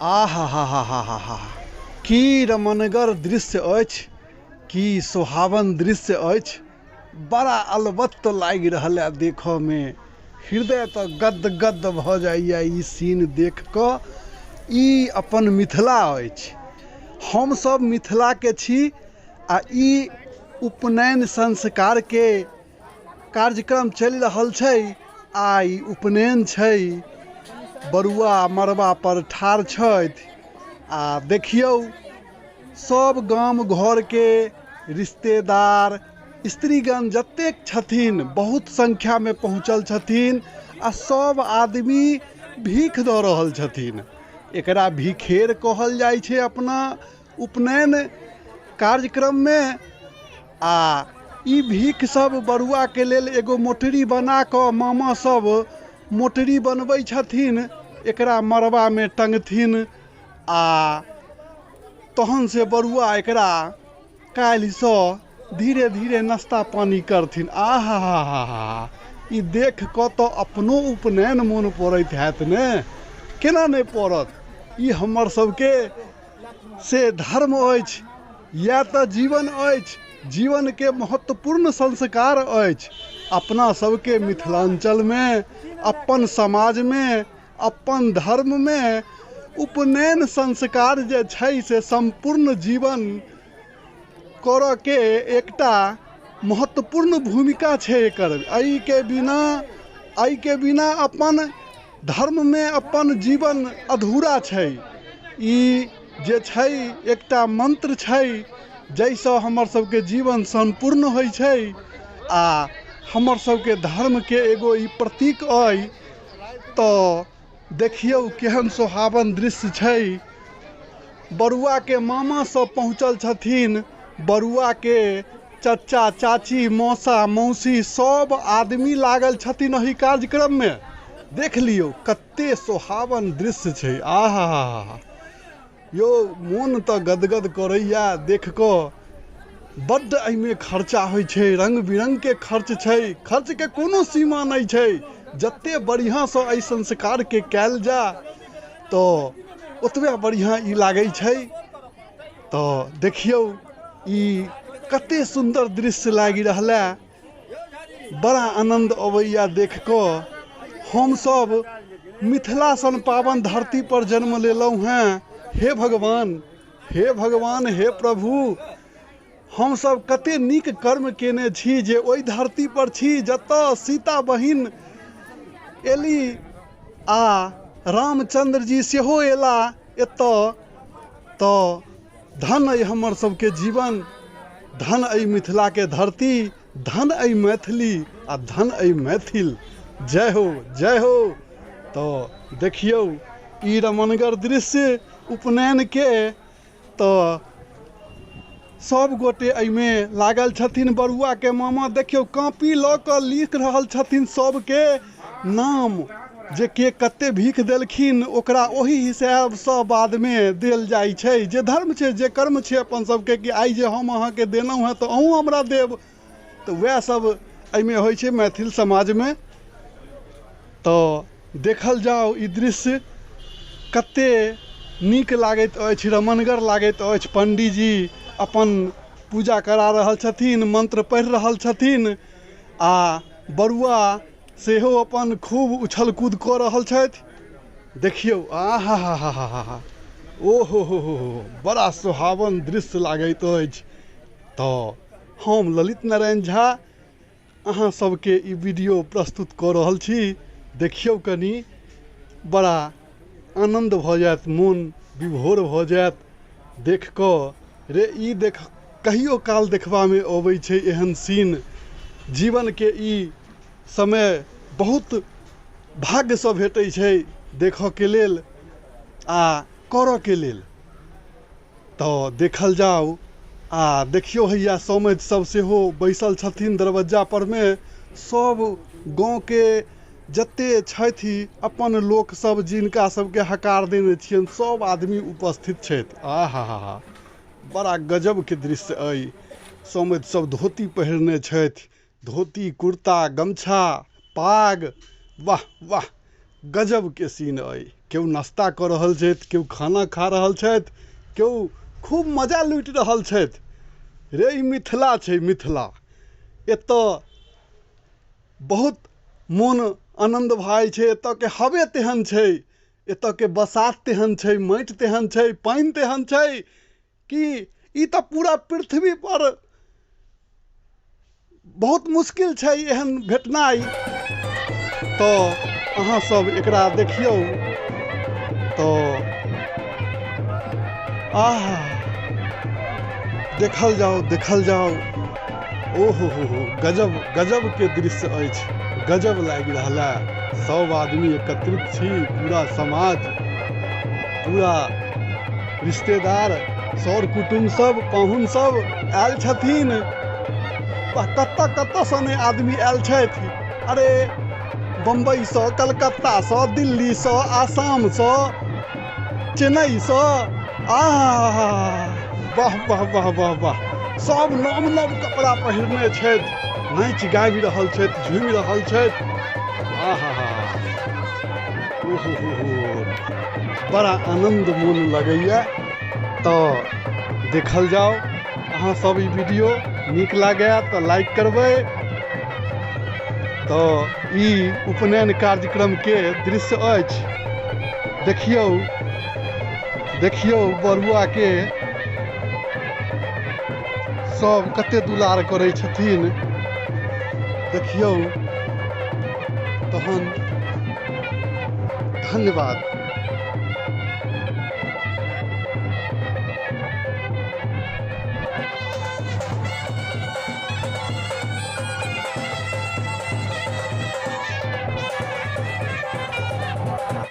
आहा हा हा हा हा हा, की रमणगर दृश्य अछि, की सुहावन दृश्य अछि। बड़ा अलबत्त लागि रहल है देखऽ में। हृदय तऽ गद गद भऽ जाइए ई सीन देख कऽ। ई अपन मिथिला अछि, हम सब मिथिला के छी आ ई उपनयन संस्कार के कार्यक्रम चलि रहल छै। आ ई उपनयन छै, बरुआ मड़बा पर ठाढ़ छथि आ देखियौ सब गाम घर के रिश्तेदार स्त्रीगण जतेक छथिन बहुत संख्या में पहुंचल छथिन आ सब आदमी भीख दऽ रहल छथिन। एकरा भिखेर कहल जाइ छै अपना उपनयन कार्यक्रम में। आ ई भीख सब बरुआ के लेल एगो मोटरी बना कऽ मामा सब मोटरी बनबै छथिन, एकरा मड़बा में टंगथिन आ तहन से बरुआ एकरा काल्हि सँ धीरे धीरे नाश्ता पानी करथिन। आहा हा हा हा, ई देख कऽ तऽ अपनो उपनयन मोन पड़ैत हैत ने, केना नहि पड़त। ई हमर सबके से धर्म अछि, इएह तऽ जीवन अछि, जीवनके महत्वपूर्ण संस्कार अछि। अपना सबके मिथिलाञ्चलमे, अपन समाजमे, अपन धर्ममे उपनयन संस्कार जे छै से सम्पूर्ण जीवन करऽ के एकटा महत्वपूर्ण भूमिका छै एकर। एहिके बिना अपन धर्ममे अपन जीवन अधूरा छै। ई जे छै एकटा मन्त्र छै जाहिसँ हमर सबके जीवन सम्पूर्ण होइ छै आ हमर सबके धर्मके एगो ई प्रतीक अइ। तऽ देखियौ केहन सोहावन दृश्य छै। बरुआके मामा सब पहुँचल छथिन, बरुआके चचा चाची मौसा मौसी सब आदमी लागल छथिन एहि कार्यक्रममे। देख लियौ कते सोहावन दृश्य छै। आहा हा हा, यौ मोन तऽ गदगद करैया देख कऽ। बड्ड एहिमे खर्चा होइ छै, रङ्ग बिरङ्गके खर्च छै, खर्चके कोनो सीमा नहि छै। जते बढ़िआँसँ एहि संस्कारके कयल जाय तऽ ओतबे बढ़िआँ ई लागै छै। तऽ देखियौ ई कते सुन्दर दृश्य लागि रहल है, बड़ा आनन्द अबैया देख कऽ। हमसब मिथिला सन पावन धरती पर जन्म लेलहुँ हेँ। हे भगवान, हे भगवान, हे प्रभु, हमसब कते नीक कर्म केने छी जे ओहि धरती पर छी जतऽ सीता बहिन एली आ रामचंद्र जी सेहो एला एतऽ। तऽ धन अइ हमर सबके जीवन, धन अइ मिथिलाके धरती, धन अइ मैथिली आ धन अइ मैथिल। जय हो, जय हो। तऽ देखियौ ई रमणगर दृश्य उपनयनके। तऽ सब गोटे एहिमे लागल छथिन। बरुआके मामा देखियौ कॉपी लऽ कऽ लिख रहल छथिन सबके नाम, जे के कते भीख देलखिन ओकरा ओहि हिसाबसँ बादमे देल जाइ छै। जे धर्म छै, जे कर्म छै अपन सबके, कि आइ जे हम अहाँके देलहुँ हेँ तऽ अहूँ हमरा देब, तऽ वएह सब एहिमे होइ छै मैथिल समाजमे। तऽ देखल जाउ ई दृश्य कते नीक लागैत अछि, रमणगर लागैत अछि। पंडीजी अपन पूजा करा रहल छथिन, मंत्र पढ़ि रहल छथिन आ बरुआ सेहो अपन खूब उछल कूद कऽ रहल छथि। देखियौ, आ हा हा हा हा हा, ओ हो हो हो हो, बड़ा सुहावन दृश्य लागैत अछि। तऽ हम ललित नारायण झा अहाँ सबके ई वीडियो प्रस्तुत कऽ रहल छी। देखियौ कनि, बड़ा आनन्द भऽ जायत, मोन विभोर भऽ जायत देख कऽ। रे ई देख, कहियो काल देखबामे अबै छै एहन सीन। जीवनके ई समय बहुत भाग्यसँ भेटै छै देखऽके लेल आ करऽके लेल। तऽ देखल जाउ आ देखियौ हैया समधि सब सेहो बैसल छथिन दरवज्जा परमे। सब गाँवके जते छथि अपन लोक सब, जिनका सबके हकार देने छियनि, सब आदमी उपस्थित छथि। आ हा हा हा, बड़ा गजबके दृश्य अइ। समधि सब धोती पहिरने छथि, धोती कुर्ता गमछा पाग, वाह वाह, गजबके सीन अइ। केओ नाश्ता कऽ रहल छथि, केओ खाना खा रहल छथि, केओ खूब मजा लूटि रहल छथि। रे ई मिथिला छै मिथिला। एतऽ बहुत मोन आनन्द भऽ जाइ छै। एतऽके हवे तेहन छै, एतऽके बसात तेहन छै, माटि तेहन छै, पानि तेहन छै कि ई तऽ पूरा पृथ्वीपर बहुत मुश्किल छै एहन भेटनाइ। तऽ अहाँ सब एकरा देखियौ तऽ आहा, देखल जाउ, देखल जाउ। ओ हो हो हो, गजब गजबके दृश्य अछि, गजब लागि रहल है। सब आदमी एकत्रित छी, पूरा समाज, पूरा रिश्तेदार, सर कुटुम्ब सब, पाहुन सब आयल छथिन। कतऽ कतऽसँ नहि आदमी आयल छथि। अरे बम्बईसँ, कलकत्तासँ, दिल्लीसँ, आसामसँ, चेन्नईसँ। आहा, वाह वाह वाह वाह वाह। सब नव नव कपड़ा पहिरने छथि, नाचि गाबि रहल छथि, झूमि रहल छथि। आहा, ओहो हो हो, बड़ा आनन्द मोन लगैया। तऽ देखल जाउ अहाँ सब ई वीडियो नीक लागै तऽ लाइक करबै। तऽ ई उपनयन कार्यक्रम के दृश्य अछि। देखियौ, देखियौ बरुआ के सब कते दुलार करै छथिन। देखियौ। तहन धन्यवाद।